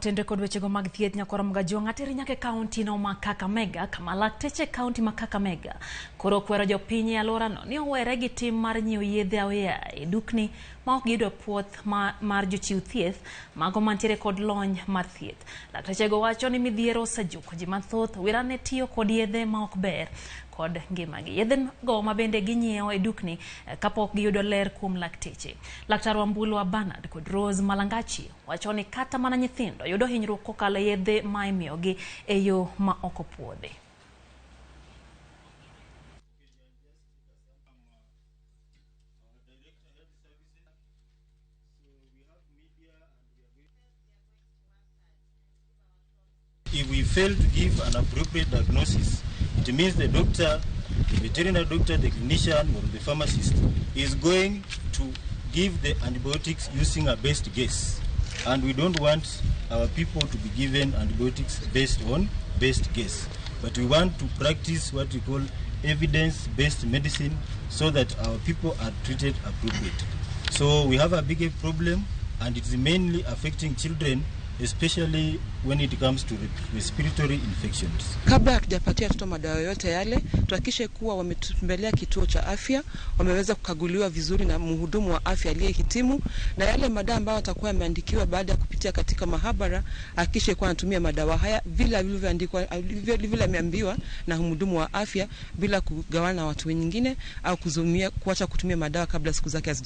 Kotenre kod wechego mag thieth, nyakwar Mgajwang' ateri nyaka e kaunti no ma Kakamega, kama lakteche e kaunti ma Kakamega koro okwero jopiny e alworano ni owere gi tim mar nyiewo yedhe aoyaye e dukni ma ok giyudo puoth mar jochiw thieth mago mantiere kod lony mar thieth. Laktechego wacho ni midhiero osejuko ji mathoth wirane tiyo kod yedhe ma ok ber kod ngimagi. Yedhe go mabende ginyiewo e dukni kapok giyudo ler kuom lakteche. Laktar Wambulwa Bernard kod Rose Malangachi wacho ni kata mana nyithindo yudo hinyruok kokalo e yedhe ma imiyogi e yo ma ok opuodhi. If we fail to give an appropriate diagnosis, it means the doctor, the veterinary doctor, the clinician, or the pharmacist is going to give the antibiotics using a best guess. And we don't want our people to be given antibiotics based on best guess. But we want to practice what we call evidence-based medicine so that our people are treated appropriately. So we have a big problem, and it's mainly affecting children, especially when it comes to respiratory infections. Kabla hatujapatia watoto madawa yoyote yale, tuhakikishe kuwa wametembelea kituo cha afya, wameweza kukaguliwa vizuri na mhudumu wa afya aliyehitimu, na yale madawa ambayo watakuwa yameandikiwa baada ya kupitia katika mahabara, hakikishe kuwa anatumia madawa haya vile alivyoandikwa, vile ameambiwa na mhudumu wa afya, bila kugawana na watu wengine au kuacha kutumia madawa kabla siku zake hazija